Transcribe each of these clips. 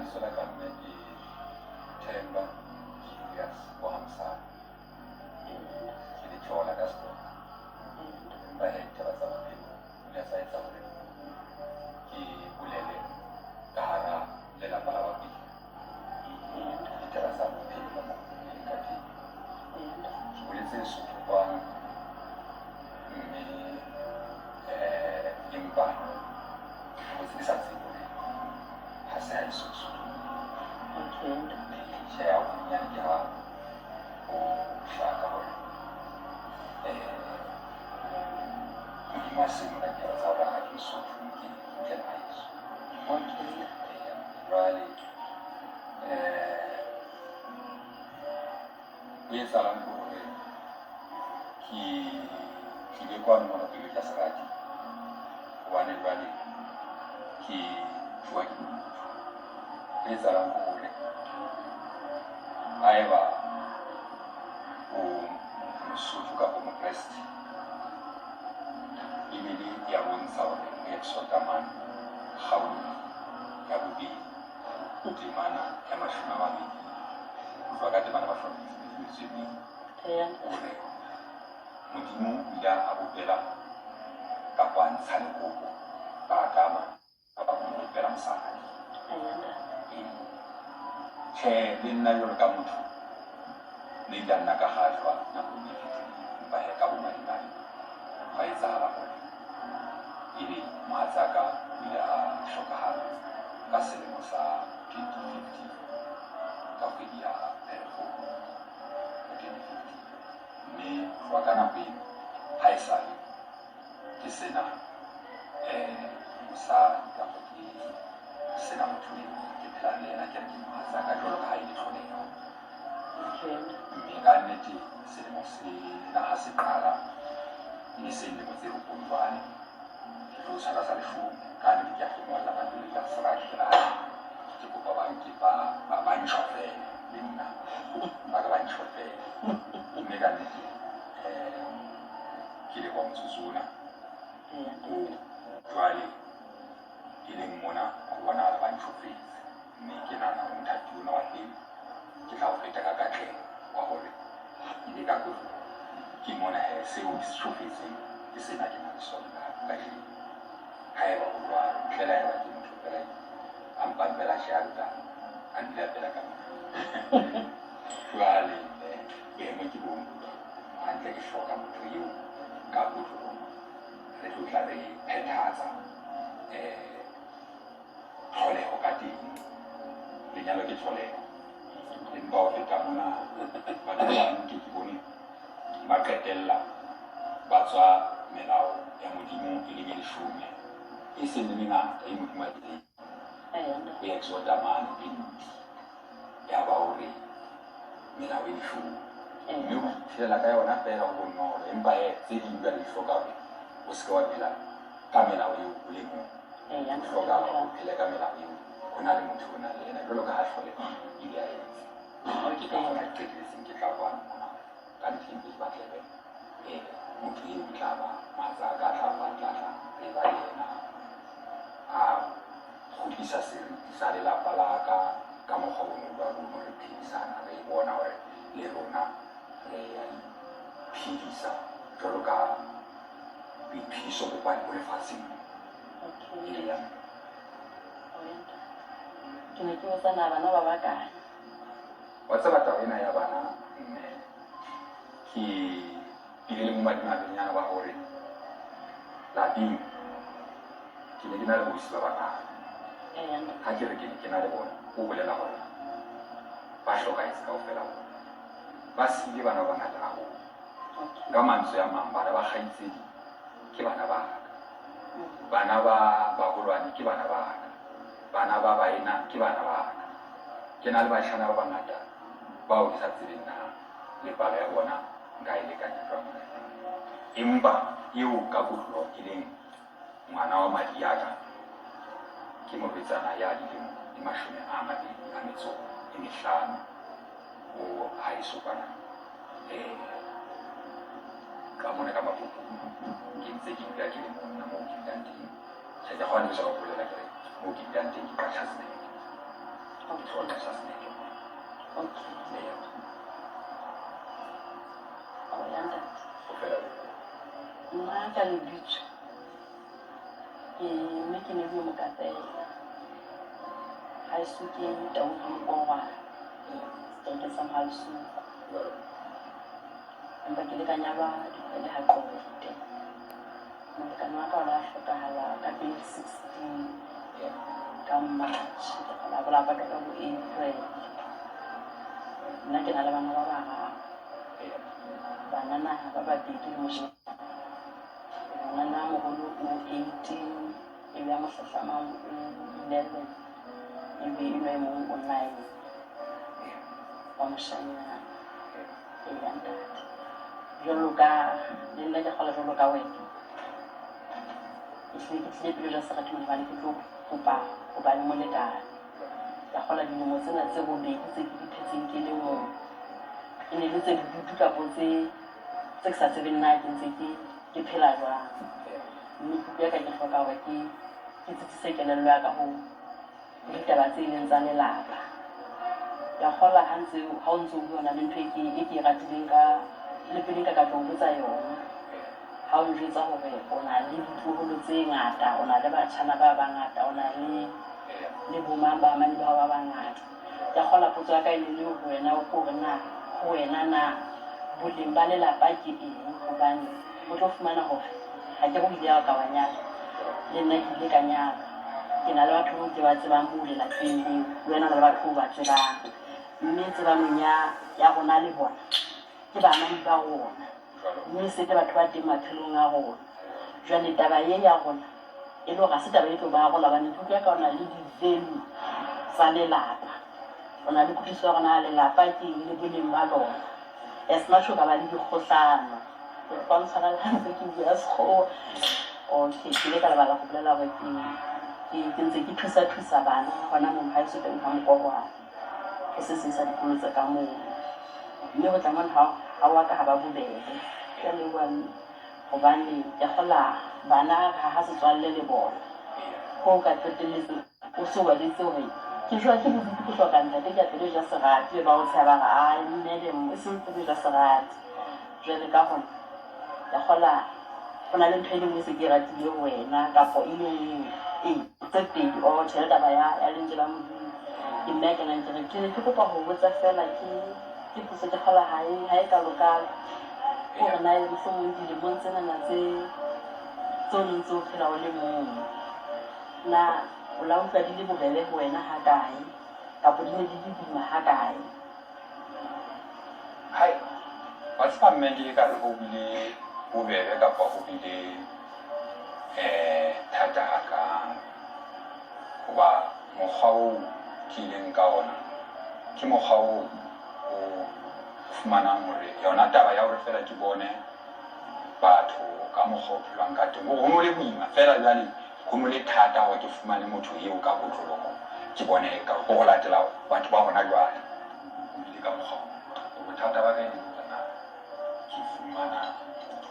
Lebitso la ka mme ke Themba Julius wa Hamsane. Ke lethola ka Setsonga. Empa he ditaba tsa bophelo di ile tsa etsa hore ke bolele ka hara lelapa la Bapedi. Ditaba tsa bophelo ka mokgo di leng ka teng. Ke boletse Sotho kwano mme empa ke hotse ke sa tsebe hore ha se haeso Lesotho. Tjhe, haholonyane ke ha ho hlaka hore Modimo a senola ditaba tsa hore ha ke Mosotho mme ke kgutlela haeso. Eya, jwale ho etsahalang ke hore ke tlile kwano mona pele ka serati hobane jwale ke jowa ke bodutu. Ho etsahalang ke hore haeba o Mosotho kapa Mokreste, Bibele ya bontsha hore ho Exoda mane kgaolong ya bobedi temana ya 20, ho tloha ka temana 22, hore Modimo o ile a bopela kapa a ntsha lekoko la Adama kapa ho mo bopela mosadi. Ee. Tjhe, le nna jwalo ka motho le ile a nna ka kgahlwa nakong e fetileng, empa he ka bomadimabe hwa etsahala hore ebe mohatsaka o ile a hlokahala ka selemo sa 2015 ka kgwedi ya Pherekgong ka 2015. Mme ho tloha ka nako eno haesale ke sena mosadi kapa ke sena motho eo ke phelang le yena, ke re ke mohatsaka jwalo ka ha e le tlholeho. Mme ka nnete selemo sena ha se qala e ne se lemo tse robong jwale ke tlo tshwara sa leshome. Ka nnete ke a hlomolla ka pelo ya serati ke re ke kopa ba nke ba ntjhofele le nna ba ke ba ntjhofele. Mme ka nnete ke leboha motsotso ona o jwale e leng mona ho bonahala ba ntjhofetse. Mme ke nahana hore mothati ona wa teng ke tla o feta ka katleho wa hore ebe ka kotlo ke mona he seo ke se tjhofetseng ke sena ke nang le sona kajeno. Haeba ho jwalo, ntle le haeba ke motho feela a mpang feela a tjhe a dula feela ka mona. Jwale boemo ke bo hantle, ke hloka motho eo ka kotlo re tlo tla re phethahatsa tlholeho ka teng. Lenyalo ke tlholeho, empa ho feta mona batho ba bang ke ke bone ba qetella ba tswa melao ya Modimo e leng e leshome e seng le mengata e Modimo a e ho Exoda mane 20 ya ba hore melao e leshome mme o iphelela ka yona feela ho bonolo, empa he tse ding jwale di hloka hore o se ke wa phela ka melao eo o le mong. O hloka hore o phele ka melao eo ho na le motho o nang le yena jwalo ka ha tlholeho ile ya etsa. Ke ka hona ke qetelletseng ke tla kwano mona ka ntlheng ke batlele motho eo e tla ba mohatsaka a tla ba tla tla re ba le yena a kgutlisa seriti sa lelapa la ka ka mokgwa o no jwalo no re phedisana re bona hore le rona re ya iphedisa jwalo ka boiphediso bo bane bo lefatsheng. Eya. Ke ne ke botsa na bana ba bakae? Wa tseba taba ena ya bana mme ke bile le bomadimabenyana ba hore lapeng ke ne ke na le boausi ba bararo. Ha ke re ke ne ke na le bona, ho bolela hore ba hlokahetse kaofela bona. Ba siile bana ba bangata haholo. Ka mantswe a mang, bana ba kgaitsedi ke bana ba ka. Bana ba baholwane ke bana ba ka. Bana ba baena ke bana ba ka. Ke na le batjhana ba bangata bao ke sa tsebeng na le palo ya bona nka e lekanya jwang hona jwale. Empa eo ka kotloloho e leng ngwana wa madi a ka ke morwetsana ya dilemo di 25 o haeso kwana ka mona ka Mapopo. Ke ntse ke dula ke le monna moo ke dulang teng. Tjhe, ke kgona ke sa bolela ke re moo ke dulang teng ke Qachatsburg. Ke tlo tlasa seneke. Okay. Eya. O ya ntate. O fela. Nna ka lebitso ke mme ke Nebiwe Mokapela. Haeso ke Taung ha Mokorwana, setereke sa Mohalesupa. Jwalo. Empa ke ile ka nyalwa dikgwedi ha Qwete. Molekane wa ka o la hlokahala ka 2016 Eya. ka March. Ke kgola bola patwa ka bo April. Nna ke na le bana ba bararo. Eya. Banana ba babedi le moshemane. Ngwana a moholo o 18, ebe ya mo hlahlamang o 11, ebe enwa e mong o 9 Eya. wa moshanyana. Eya. Eya ntate. Jwalo ka le nna ke kgola jwalo ka wena. Ehlile ke tlile pele ja serati mona hobane ke tlo kopa ho ba le molekane. Ka kgola dilemo tsena tse robedi tse ke di phetseng ke le mong. E ne le tse bodutu kapo tse ke sa tsebeng na ke ntse ke phela jwang. Eya. Mme kuku ya ka ke hloka hore ke tsitsise kelello ya ka ho ditaba tse leng tsa lelapa. Ke a kgolwa ha ntse ha o ntso o bua hona le ntho e ke e ratileng ka le pele nka ka tlo o botsa yona. Ha o njwetsa hore o na le ditloholo tse ngata, o na le batjhana ba bangata, o na le Eya. le bomang ba amane ba hao ba bangata. Ke a kgolwa potso ya ka e ne le ho wena hore na ho wena na boleng ba lelapa ke eng, hobane o tlo fumana hore ha ke re o ile wa ka wa nyala, le nna ke ile ka nyalwa. Ke na le batho bao ke ba tsebang moo lelapeng leo, le wena o na le batho bao ba tsebang. Mme tsebanong ya rona le bona ke baamani ba rona. Jwalo. Mme e se ke batho ba teng maphelong a rona. Jwale taba e ya rona e le hore ha se taba e tlo ba arola hobane ke utlwa ka o na le di-value tsa lelapa. O na le kutlwisiso ya hore na lelapa ke eng le boleng ba lona. As much o ka ba le dikgohlano. Ke kopa o ntshwarele ha ntse ke bua sekgowa. Okay, ke ile ka lebala ho bolela hore ke ntse ke thusa-thusa bana hona mono haeso teng ha Mokorwana. Ho se seng sa dikolo tse ka moo. Mme ho tla mona ha wa ka ha ba bobebe. Ke a leboha mme hobane ke kgola bana ha setswalle le bona. Eya. Ho ka qetelletse o so badetse hore ke jwa ke bodutu ke hloka ntate ke a pele ja serati be ba o tsheha ba re ai mme le mo e seng pele ja serati. Jwale ka hona ke kgola ho na le ntho e le nngwe e se ke e ratile ho wena kapo e le nngwe e tse pedi or tjhe taba ya lentswe la Modimo. Ke mme a kenang ke re ke ne ke kopa ho botsa fela ke potso ke kgola ha e kalokalo. Hore na ebe mohlomong dilemong tsenana tse o ntse o phela o le mong, na o la utlwa di le bobebe ho wena ha kae kapo di ne di le boima ha kae? Hai, wa tseba mme ke ka re ho bile bobebe kapa ho bile thata hakang. Hoba mokgwa oo ke ileng ka ona ke mokgwa oo o fumanang hore yona taba ya hore fela ke bone batho ka mokgwa o phelwang ka teng ho no le boima fela jwale ho no le thata hore ke fumane motho eo ka kotloloho ke bone ka ho latela batho ba hona jwale. Ho bile ka mokgwa oo. Bothata ba ka e ne le hore na ke fumana motho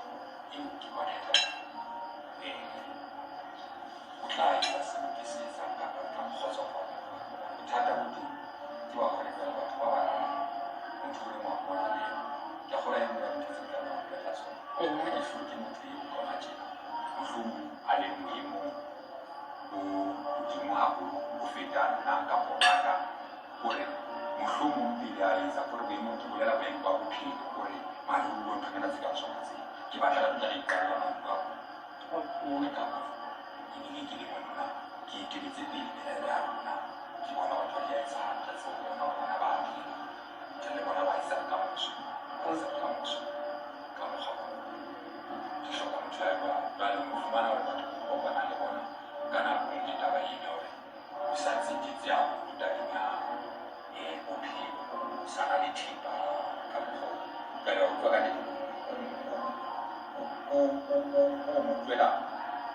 eo ke bona eka o tla etsa seo ke se etsang kapa o tla nkgotsofatsa. Bothata bo teng ke ba hore jwale batho ba bangata motho o le wa mmona le ena. Ke a kgolwa e nngwe ya dintho tse ke tlamehang ho bolella tsona. Ha ke hloke motho eo ka hona tjena, mohlomong a leng boemong bo hodimo haholo ho feta nna kapo ba ka, hore mohlomong pele a etsa hore boemong ke bolela boemo ba bophelo hore maruo nthonyana tse kang tsona tseo. Ke batla ka tla iqalla maruo a Okay. ka ebile ke le monna ke eteletse pele merero ya rona. Ke bona hore ntho di a etsahala re tsebe ho bona hore bana ba phela. Ke le bona baahisane ka moso, baahisane ka moso ka mokgwa oo. Ke hloka motho ya jwalo. Jwale o fumana hore batho o kopanang le bona ka nako e nngwe taba ena hore o sa tsetetse haholo tabeng ya bophelo, o sa na le thepa ka mokgwa oo. Jwale wa utlwa ka nnete o mo utlwela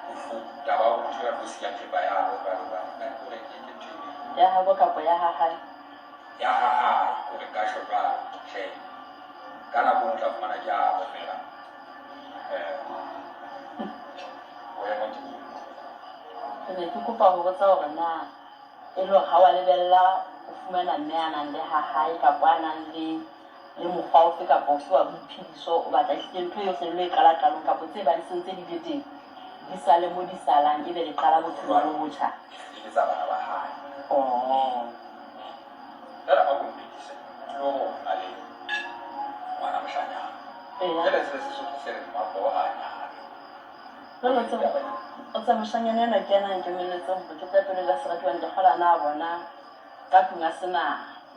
bohloko taba ya hore motho a tlo siya thepa ya hao jwalo jwalo. Hore ke ntho e Ya habo kapa ya ha hae? Ya ha hae hore nka tjho jwalo tjhe. Ka nako e nngwe o tla fumana ke habo fela. Boemo ke bo. Ke ne ke kopa ho botsa hore na e le hore ha wa lebella ho fumana mme a nang le ha hae kapa a nang le mokgwa ofe kapa ofe wa boiphediso, o batla ehlile ntho yohle le lo e qala qalong kapa tse bang se ntse di le teng di sale mo di salang, ebe le qala bophelo bo botjha? E le tsa bana ba hae. Oh. Jwale a ko mpidise, ke lo na le ngwana moshanyana. Jwale se Sesotho se re mmapoho ha a nyalwe. Jwale o tseba moshanyana enwa ke yena a nkemelletseng hore ke tle pele ja serati, hobane ke kgola na bona ka tlung a sena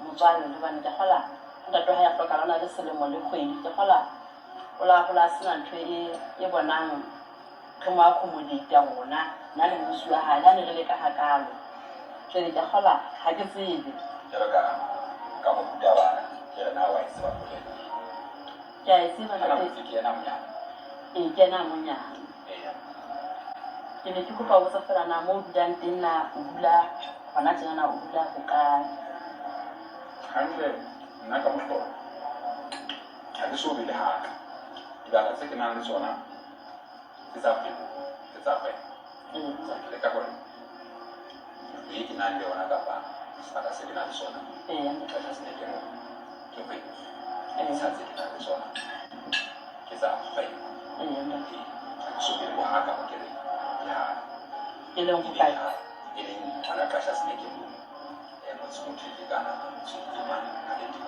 motswalle, hobane ke kgola ntate wa hae a hlokahala o na le selemo le kgwedi. Ke kgola o la hola a sena ntho e bonang re mo accommodate rona, nna le mmusi wa hae, le ha ne re leka hakalo. Jwale ke kgola ha ke tsebe. Jwalo ka morutabana, ke re na wa e tseba polelo ee? Ke a e tseba Kana ntate. motse ke yena monyane? Ee, ke yena monyane. Eya. Ke ne ke kopa ho botsa feela na moo o dulang teng na o dula hona tjena na o dula hokae? Hantle nna ka mohlolo ha ke so be le haka. Dibaka tse ke nang le tsona ke tsa kgwebo, ke tsa kgwebo. Ke leka hore ntlo e ke nang le yona kapa sebaka se ke nang le sona qasha senekeng ke kgwebo. Ditsha tse ke nang le tsona ke tsa kgwebo. Ha ke so be le bohaka ho ke re ke haka. E leng hokae? E leng hona qasha senekeng mono. Motse motho ke kana motse ke mane ha le teng.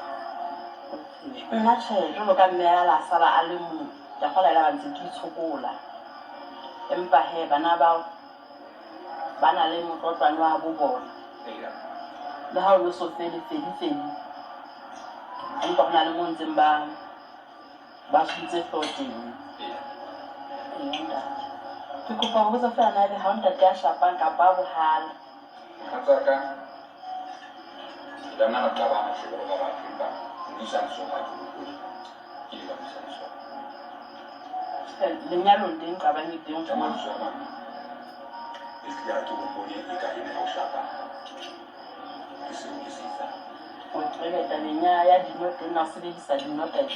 Nna tjhe, jwalo ka mme a la sala a le mong, ke a kgola ela ba ntse ke itshokola. Empa he bana bao ba na le motlotlwane wa bo bona. Le ha o no so fele fedi fedi, empa ho na le mo ntseng ba tshutse hlooho teng. Eya ntate. Ke kopa ho botsa feela na ebe ha o ntate a shapang kapa a bohale? Mohatsaka, ke ka nna ra qabana hle jwalo ka batho, empa mmuisano ha ke hopole ke ile ka buisana sona. Lenyalong teng qabang e teng. Ka mantswe a mang, ehlile ha ke hopole e ka ena ya ho shapa ke seo ke se etsang. Ebe tabeng ya dino teng na o sebedisa dino teng?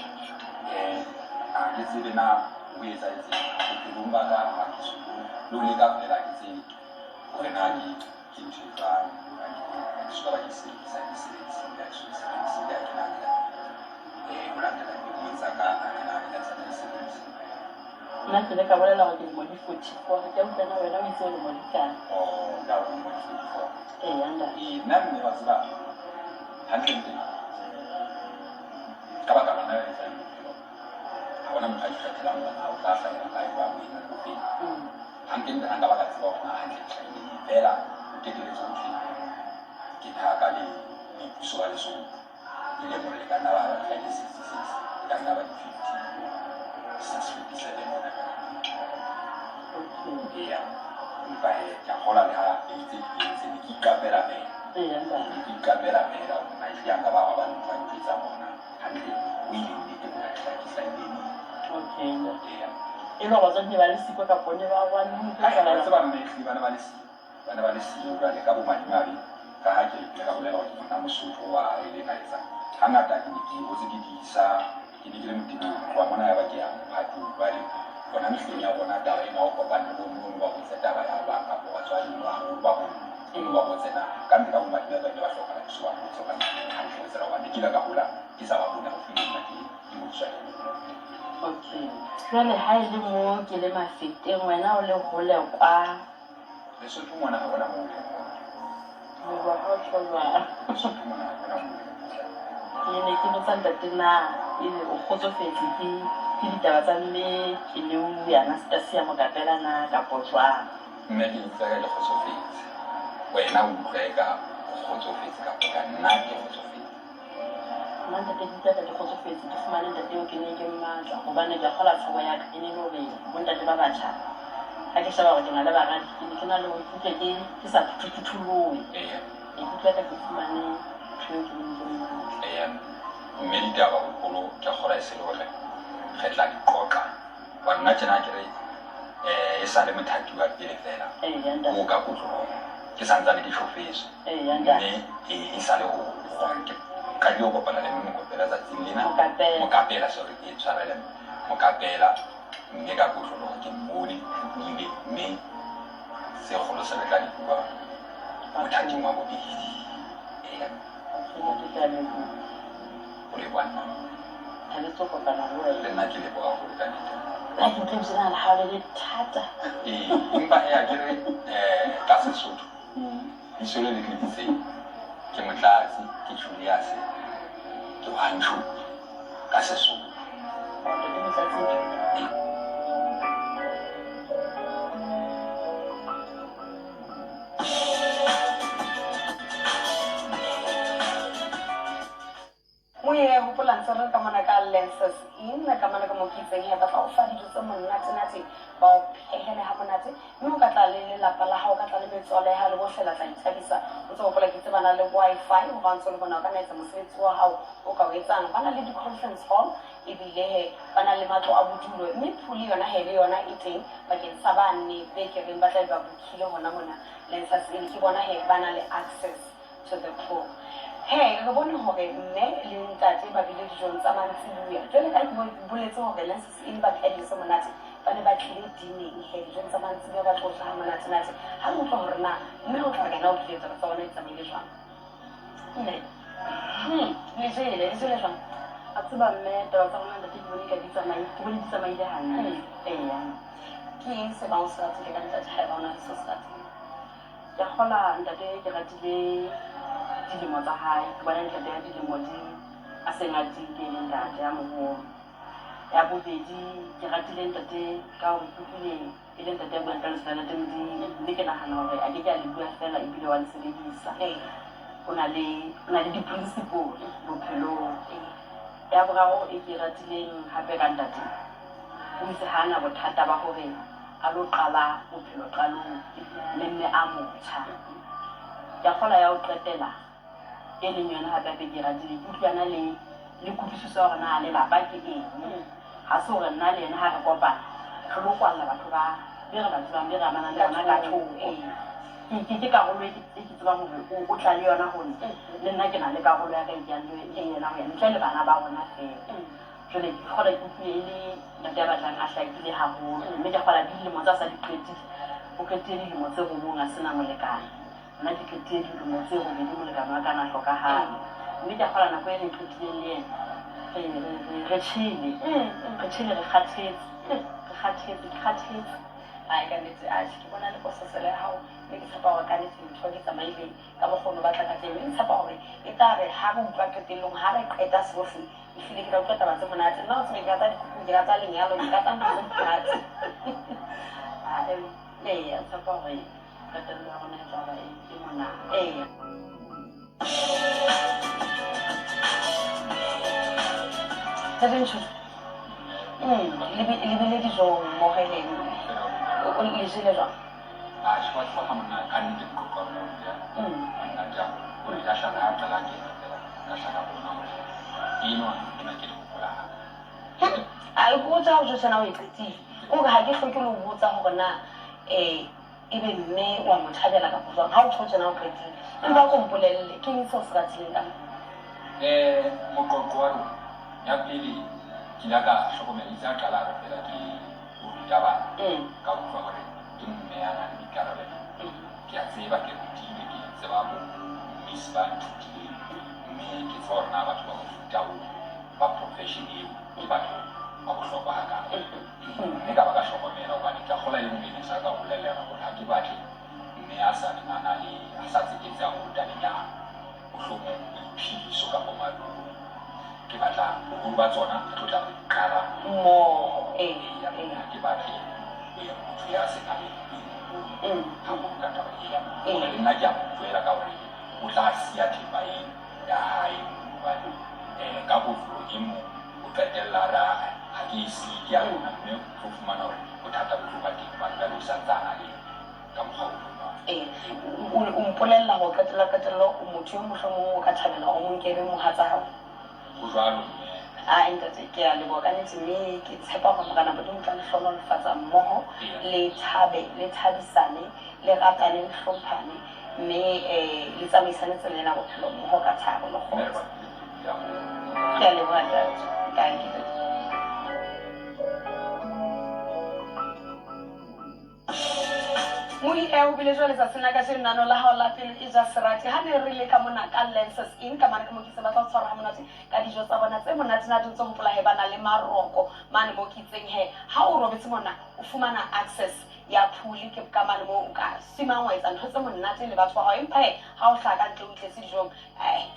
Ha ke tsebe na ho etsahetseng bophelong ba ka, ha ke so le ho leka feela, ha ke tsebe hore na ke ntho e jwang. Ha ke soka ba ke sebedisa, ke sebedise, ha ke so sebedise, ha ke nahane ho latela dilemong tsa ka, ha ke nahane ka tsena ke sebedise. Nna ke ile ka bolela hore ke lemo di 44. Ha ke a utlwa na wena o itse o lemo di kae? Oh, nna o lemo di 44. Eya ntate. Ee, nna mme wa tseba hantlentle ka baka lona le etsang bophelo, ha hona motho a ikgethelang hore na o tla hlahela kae jwang boemong bofeng. Hantlentle ha nka ba ka tseba hore na hantle ke hlahile neng, feela o teteletse ho thwe ke thaka le boipuso ba Lesotho. Dilemong le ka nna ba ba hlahile 66, e ka nna ba di 56, 57 hona ka nako. Eya, empa he ke a kgolwa le ha e ntse ke entse ne ke iqapela feela. Ne ke iqapela feela hore na ehlile ha nka ba ba ntho a ntjwetsang hore na hantle ho ile nnete hore ke hlahile neng. Okay. Eya. E le hore batswadi ne ba le siko kapa ne ba rwane ho Hai, wa tseba mme ehlile ba ne ba le siko. Ba ne ba le siyo jwale ka bomadimabe, ka ha ke ile ka bolela hore ke monna Mosotho wa ileng a etsa. Hangata ke ne ke hotse ke disa, ke ne ke le motebong, ho tloha mona yaba ke ya mophatong. Jwale hona mehleng ya rona taba ena ha o kopane le bonono ba botse taba ya bang kapa batswadi baholo ba bonono ba botse na ka ntle ka bomadimabe ba ile ba hlokahala ke so ba botse hobane hantle ho tsela hobane ke ile ka hola ke sa ba bone haufi le nna ke hodiswa ke bonono. Okay. Jwale ha e le mo ke le Mafeteng, wena o le hole kwa Lesotho mona ha hona moo o leng hole. Leboha ha o tjho jwalo. Lesotho mona ha hona moo o leng hole. Ke ne ke botsa ntate na ebe o kgotsofetse ke ditaba tsa mme Keleu Anastasia Mokapela na kapo jwang? Mme ke utlwa eka ke kgotsofetse. Wena o utlwa eka o kgotsofetse kapo ka nna ke kgotsofetse? Nna ntate ke utlwa eka ke kgotsofetse, ke fumane ntate eo ke neng ke mmatla, hobane ke a kgola tshabo ya ka e ne le hore bontate ba batjha ha ke sheba hore ke na le baradi, ke ne ke na le hore ke utlwe ke sa phuthuphuthulohe. Ke utlwa eka ke fumane ntho eo ke neng ke mmatla. Eya, mme ditaba boholo ke a kgolwa e se le hore re tla di qoqa. Hobane nna tjena ke re e sa le mothati wa pele feela o ka kotloloho, ke santsane ke shofetswe, mme e sa le ho hore ke qadile ho kopana le mme Mokopela tsatsing lena. Mokapela, sorry, ke tshwarele Mokapela, mme ka kotloloho ke mmone, re buile, mme se kgolo se re tla di bua mothating wa bobedi. Eya. Ntate ke a leboha. O leboha nna. Thabetse ho kopana le wena. Le nna ke leboha haholo ka nnete. Ha ke utlwe lebitso lena la hao le le thata. Ee, empa he akere ka Sesotho lebitso le le tletseng ke Motlatsi, ke Julius, ke Hwanchu ka Sesotho. Ntate Motlatsi. Ee. Moye hopola ntse re ka mona ka Lenses Inn ka mona ka mo ke itseng he ba tla o fa dijo tse monatenate, ba o phehele ha monate, mme o ka tla le lelapa la hao, o ka tla le metswalle ya hao le bohle la tla ithabisa. O ntse hopola ke itse ba na le Wi-Fi hore ha ntse o le mona o ka nna etsa mosebetsi wa hao o ka o etsang. Ba na le di-conference hall ebile he ba na le matlo a bodulo, mme pool yona he le yona e teng bakeng sa bane be ke reng ba tla be ba bookile hona mona Lenses Inn. Ke bona he ba na le access to the pool. He re bone hore mme le ntate ba bile dijong tsa mantsibuya. Jwale ka ke boletse hore Lenses Inn ba pheha dijo tse monate, ba ne ba tlile dineng he dijong tsa mantsibuya ba tlo ja ha monatenate. Ha re utlwa hore na mme o tla re yena o tlile taba tsa bona di tsamaile jwang. Mme, le jele, le jele jwang? A tseba mme taba tsa rona ntate ke bone ka di tsamaile, ke bone di tsamaile hantle. Eya. Ke eng se bang o se ratile ka ntate haeba o na le se o se ratileng? Ke a kgola ntate ke ratile dilemo tsa hae, ke bona ntate ya dilemo di a seng a tiile le ntate ya moholo. Ya bobedi ke ratile ntate ka hore ke utlwile e le ntate ya buang ka lentswe la ntate Modimo, mme ke nahana hore a ke ke a le bua fela ebile wa le sebedisa. O na le di-principle bophelong. Ya boraro e ke ratileng hape ka ntate, o itse ha ana bothata ba hore a lo qala bophelo qalong le mme a motjha. Ke a kgola ya ho qetela e leng yona hape hape ke ratile, ke utlwana le le kutlwisiso ya hore na lelapa ke eng. Ha se hore nna le yena ha re kopana re lo kwalla batho ba be re ba tsebang be re amanang le bona ka thoko. Ke karolo e ke tsebang hore o tla le yona ho nna, le nna ke na le karolo ya ka e ke yang le yena ho yena ntle le bana ba rona feela. Jwale ke kgola ke utlwile e le ntate ya batlang a hlakile haholo, mme ke kgola dilemo tsa sa di qetile, o qetile dilemo tse 9 a sena molekane. Nna ke qetile dilemo tse 8 molekane wa ka na hlokahale, mme ke kgola nako e re qetileng le yena re tjhele, re tjhele, re kgathetse, re kgathetse, ke kgathetse. Ai ka nnete, atjhe ke bona le pososelo ya hao, mme ke tshepa hore ka nnete dintho di tsamaile ka mokgwa o no batla ka teng, mme ke tshepa hore e tla re ha re utlwa qetellong, ha re qeta sohle, ehlile ke tla utlwa taba tse monate. Nna o tsebe ke rata dikuku, ke rata lenyalo, ke rata ntho tse monate. Eya, tshepa hore qetello ya rona e tla ba e monate. Eya. Ntate Ntshudu, le bile dijong mmoho e le mme. O le jele jwang? A tjhe, wa tseba ha monna ka nnete moqoqo wa rona o bile monate haholo. Hore ka hlaka ha qala ke ena fela, ka hlaka bona hore enwa ke na ke le hopola hape. A ke botsa ha o tjho tjena o e qetile. Ke hore ha ke hloke le ho botsa hore na ebe mme wa mo thabela kapa jwang. Ha o tjho tjena o qetile. Empa ko mpolelle, ke eng seo se ratileng ka nna? Moqoqo wa rona ya pele ke ile ka hlokomela itse a qala re fela ke o ruta bana. Ka utlwa hore ke mme a nang le boikarabelo. Ke a tseba ke rutilwe, ke tseba bo miss ba nthutileng, mme ke tseba hore na batho ba mofuta oo ba profession eo ke batho ba bohlokwa hakae. Mme ka ba ka hlokomela hobane ke a kgola e nngwe e ne sa ka bolella yona hore ha ke batle mme a sa neng a na le a sa tseketse haholo tabeng ya mohlomong boiphediso kapa maruo. Ke batla boholo ba tsona re tlo tla re di qala mmoho. Eya, ha ke batle motho ya seng a le boemong haholo ka taba e ya hore le nna ke a mo utlwela ka hore o tla siya thepa e ya hae hobane ka kotlolo e mong o qetella ra ha ke e siye ke ya rona, mme o tlo fumana hore bothata bo tlo ba teng hobane jwale o sa ntse a na le ka mokgwa o jwang. O mpolella hore qetella qetello o motho yo mohlomong o ka thabela hore o mo nkebe mohatsa hao. Ho jwalo mme. A ntate ke a leboha ka nnete, mme ke tshepa hore Morena Modimo o tla le hlohonolofatsa mmoho, le thabe, le thabisane, le ratane, le hlomphane, mme le tsamaisane tsela ena bophelo mmoho ka thabo le kgotso. Ke a leboha ntate. Thank you. Mohi e o bile jwale tsatsing la kajeno nano la hao la pelo e ja serati. Ha ne re le ka mona ka Lenses Inn, ka mane ka mo ke itse ba tla o tshwara ha monate ka dijo tsa bona tse monatenate. O ntso hopola he ba na le maroko mane mo ke itseng he ha o robetse mona o fumana access ya pool, ke ka mane mo o ka swimang, wa etsa ntho tse monate le batho ba hao. Empa he ha o hlaha ka ntle o itletse dijong,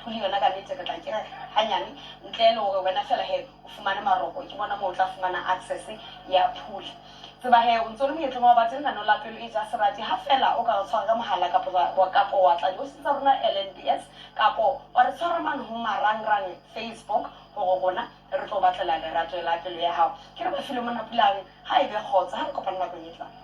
pool yona ka nnete re tla kera hanyane, ntle le hore wena fela he o fumane maroko, ke bona moo o tla fumana access ya pool. Tseba he o ntso le monyetleng wa ho ba teng nano la pelo e ja serati. Ha fela o ka re tshwara ka mohala kapo wa tla diofising tsa rona LNBS, kapo wa re tshwara mane ho marangrang Facebook, hore rona re tlo batlela lerato la pelo ya hao. Ke re ba file mona pulang ha e be kgotso, ha re kopana nakong e tlang.